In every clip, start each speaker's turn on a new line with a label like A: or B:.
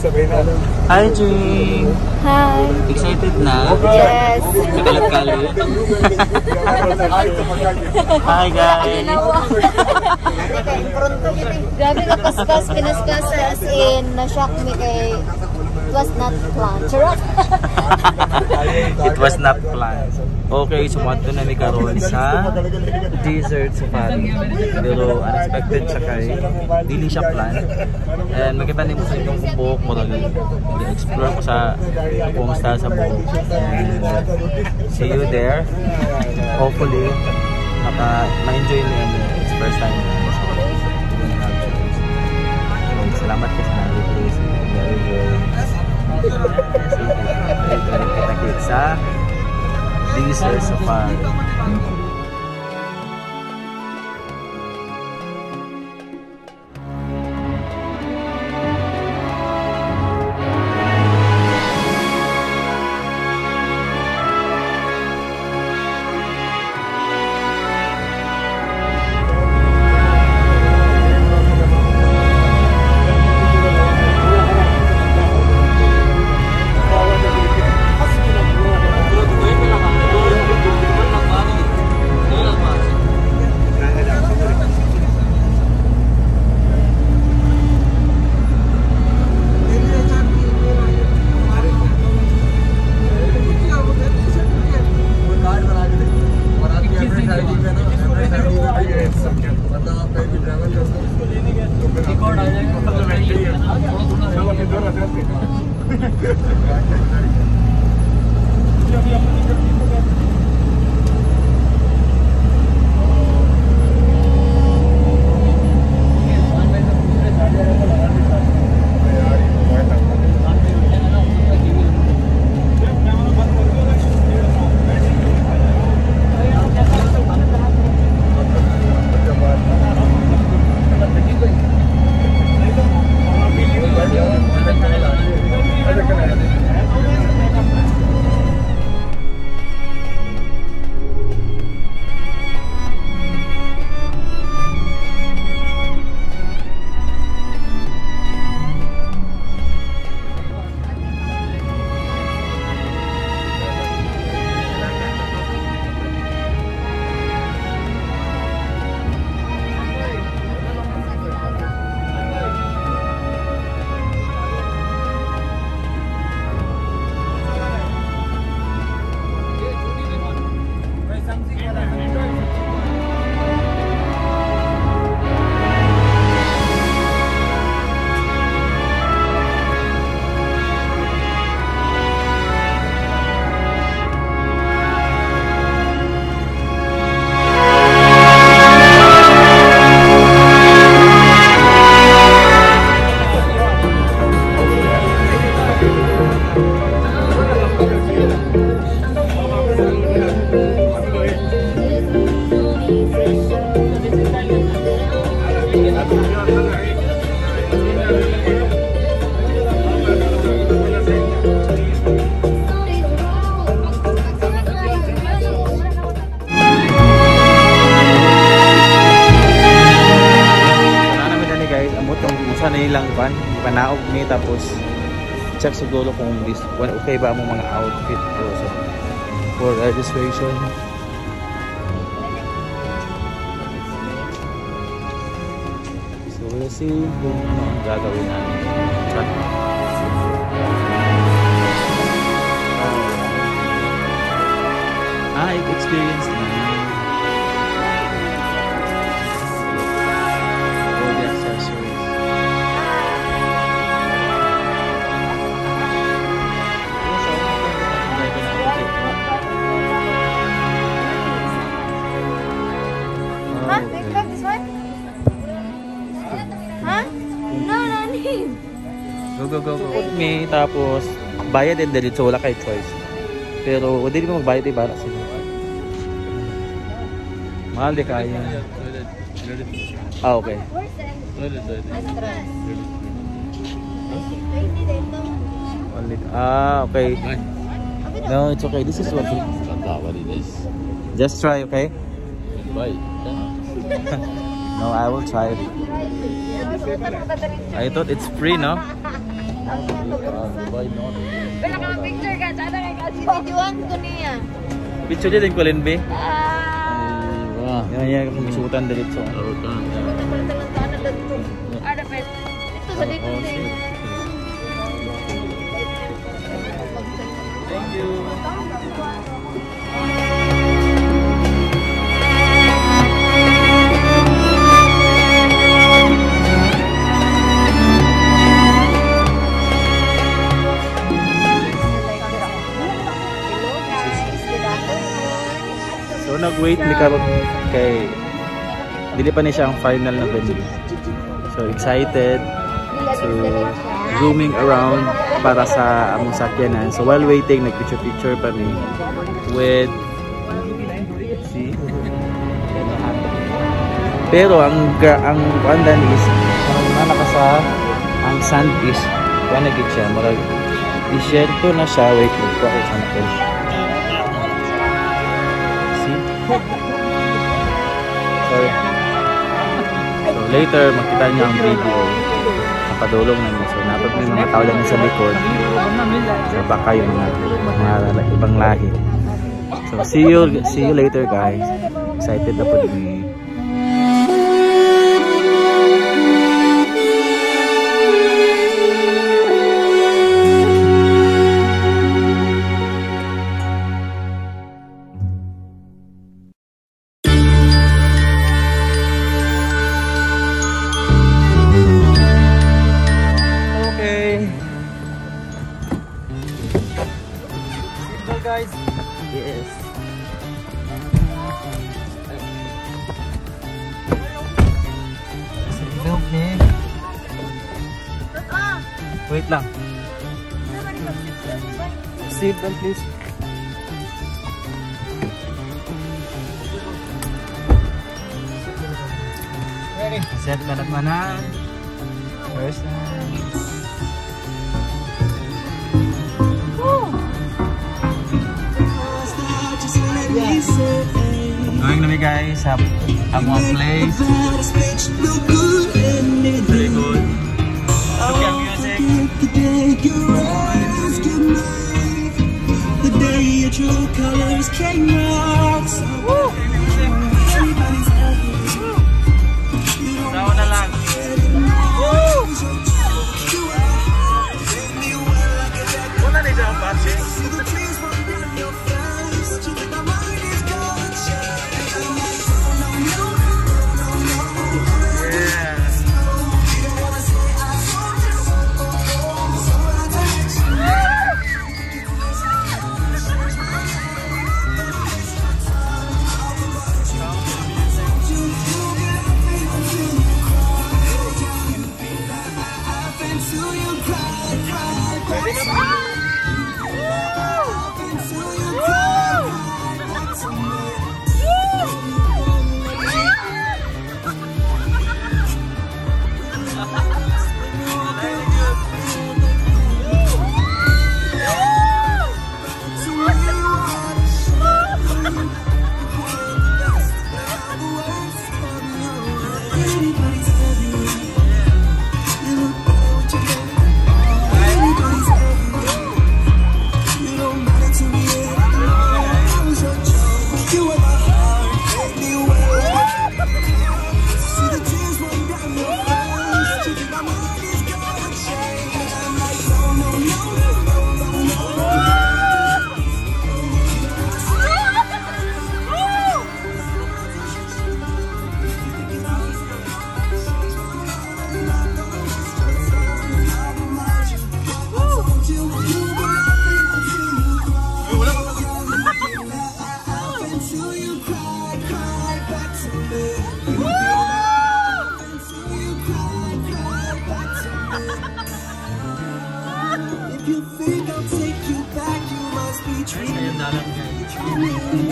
A: Hi, Jing!
B: Hi!
A: Excited na?
B: Yes!
A: Sa kalat-kalit? Hi, guys!
B: Grabe ka paspas, pinaspas as in, na-shock me kay it was not planned. Charot!
A: It was not planned. Okay, so muadto na mi karon sa Desert Safari. Pero unexpected siya kay dili siya plan. And makita nimo sa inyong buhok mo explore ko sa kung sa buhok. And see you there. Hopefully maka ma-enjoy niyo. It's first time. So, we don't have choice. And salamat kasi na please. Very good. Kita-kits sa Desert Safari. Panaog mi tapos check siguro kung this okay ba ang mga outfit ko so, for registration. So we'll see kung ano ang gagawin namin. Chat. Ah, experience na. All the accessories.
B: Huh? They have this one? Huh? No, no need.
A: Go, go, go, go. Me, tapos, bayad and delete, so wala kay choice. Pero, hindi mo magbayad, eh, para sila. Mahal di kaya. Ah, okay.
B: Where's the entrance?
A: Ah, okay. No, it's okay. This is what. Just try, okay?
C: Bye.
A: No, I will try. I thought it's free, no?
C: Wala ka picture ka. Sana kay ka.
B: Videoan ko niya.
A: Picture din ko be.
B: Ah.
A: Yan yan kung gisutan diretso.
B: Ito pala talang na dito.
C: Ah, dapat.
B: Ito sa dito din.
A: Thank you.
B: Hello guys, good afternoon.
A: So nag-wait ni karon kay dili pa ni siya ang final na venue. So excited. So zooming around para sa among sakyanan. So while waiting, nag-picture-picture pa mi with see. Pero ang kuan is murag na ka sa ang sand is kuan na gid siya, murag disyerto na siya. Wait, magkuha ko sa natin. See? Sorry. So later makita niyo ang video. Napadulong na niya. So napag may mga tao lang sa likod. So baka yung mga ibang lahi. So see you later, guys. Excited na po mi. Okay. Simple, guys. Yes. Seatbelt ni. Wait lang. Seatbelt, please.
D: Ready?
A: Set na nagmanan. First time. Going na mi guys sa among place. Very good. Look at music.
E: The day your true colors came out.
A: Woo! Sao na lang. Woo! Wala na siya ang pase. Yeah.
E: If you think I'll take you back, you must be dreaming.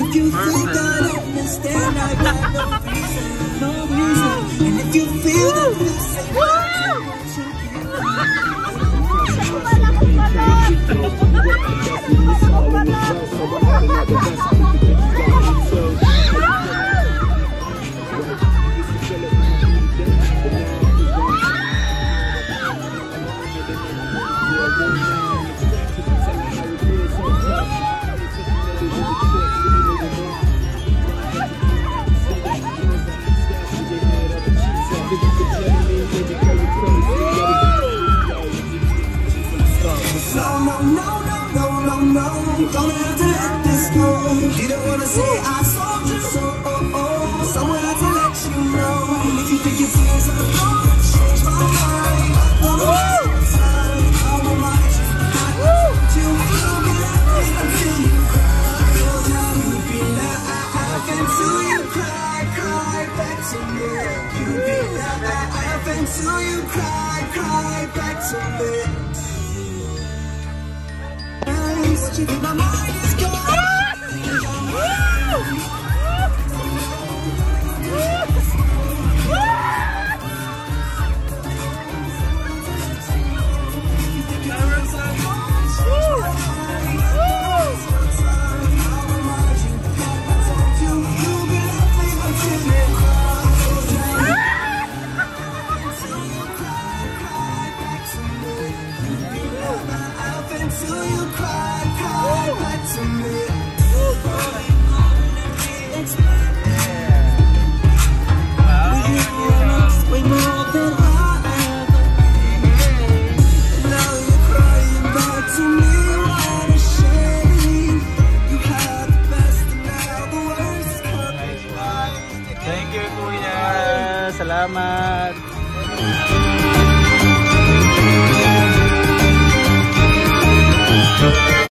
E: If you think I understand, I got no reason, no reason. And if you feel that this to me. You can laugh until you cry, cry back to me. My mind is gone. Until you cry, cry back to me. Way more than I ever. Now you're crying back to me. What a shame. You had the best and now the worst is coming.
A: Thank you, Kuya. Salamat.